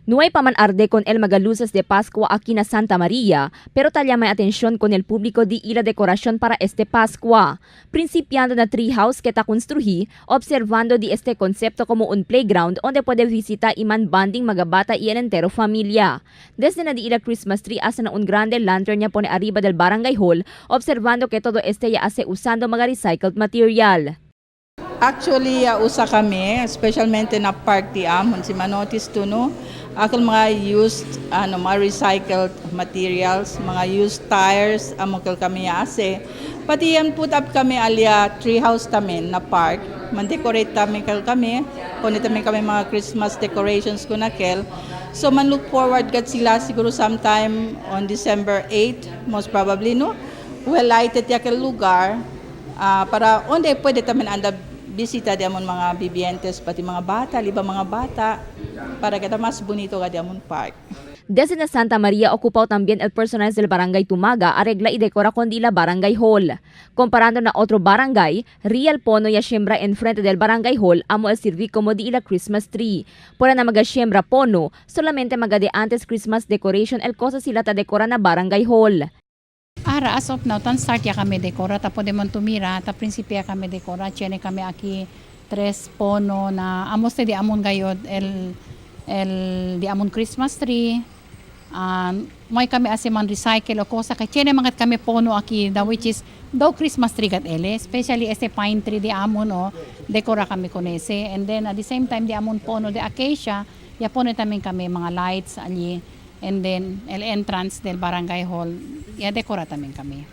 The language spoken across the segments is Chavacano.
No hay paman arde con el magaluces de Pascua aquí na Santa María, pero talya may atención con el público di ila decoración para este Pascua. Principiando na treehouse que ta construí, observando di este concepto como un playground donde puede visitar y man banding magabata y el entero familia. Desde na di ila Christmas tree hasta na un grande lantern ya pone arriba del barangay hall, observando que todo este ya hace usando mga recycled material. Actually, usa kami, especialmente na park di amon si manotice to no. Akol mga used ano mga recycled materials, mga used tires amo kel kami ase. Pati yan put up kami alia treehouse tamin na park. Man-decorate tamin kel kami. Pone tamin kami mga Christmas decorations ko na kel. So man look forward kat sila siguro sometime on December 8 most probably no. Well lighted ya kel lugar. Para onde pwede tamin anda bisita di amon mga bibientes pati mga bata, liba mga bata para kita mas bonito ka di amon park. Desde na Santa María ocupó también el personal del barangay Tumaga arregla y decora con la barangay hall. Comparando na otro barangay, real pono ya siembra en frente del barangay hall amo el sirvi como di ila Christmas tree. Pura na maga siembra pono, solamente maga de antes Christmas decoration el cosa sila ta decora na barangay hall. Ara, as of now, tan start ya kami dekora, ta pwede man tumira, ta prinsipya kami dekora, tiene kami aki tres pono na amos te di amon gayod el di amon Christmas tree. May kami ase man recycle o cosa kay tiene mga kami pono aki da which is daw Christmas tree kat ele, especially este pine tree di amon o dekora kami con ese, and then at the same time di amon pono de acacia ya pone tamin kami mga lights ali, and then el entrance del barangay hall ya decora tamin kami.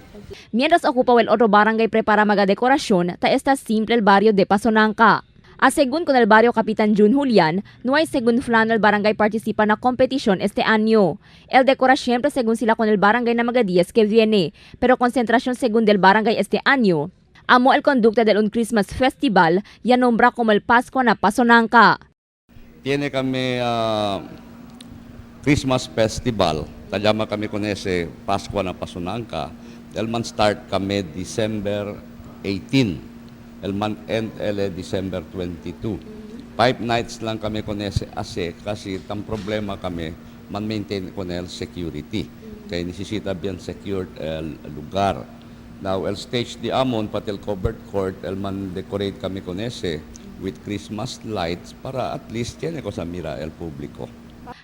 Mientras ocupa el otro barangay prepara maga decoración, ta está simple el barrio de Pasonanca. A según con el barrio Capitán Jun Julian, no hay según flano el barangay participa na competición este año. El decora siempre según sila con el barangay na mga días que viene, pero concentración según del barangay este año. Amo el conducta del un Christmas Festival, ya nombra como el Pascua na Pasonanca. Tiene kami Christmas Festival. Tayama kami con ese Pascua na Pasonanca. El man start kami December 18. El man end ele December 22. 5 nights lang kami con ese ase kasi tam problema kami man maintain con el security. Kaya necesita bien secured el lugar. Now, el stage di amon, pati el covered court, el man decorate kami con ese with Christmas lights para at least tiene cosa mira el público.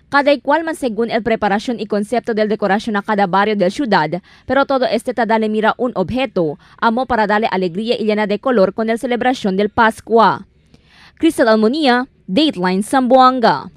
Cada cual man según el preparación y concepto del decoración a cada barrio del ciudad, pero todo este ta dale mira un objeto, amo para darle alegría y llena de color con el celebración del Pascua. Crystal Almonia, Dateline Zamboanga.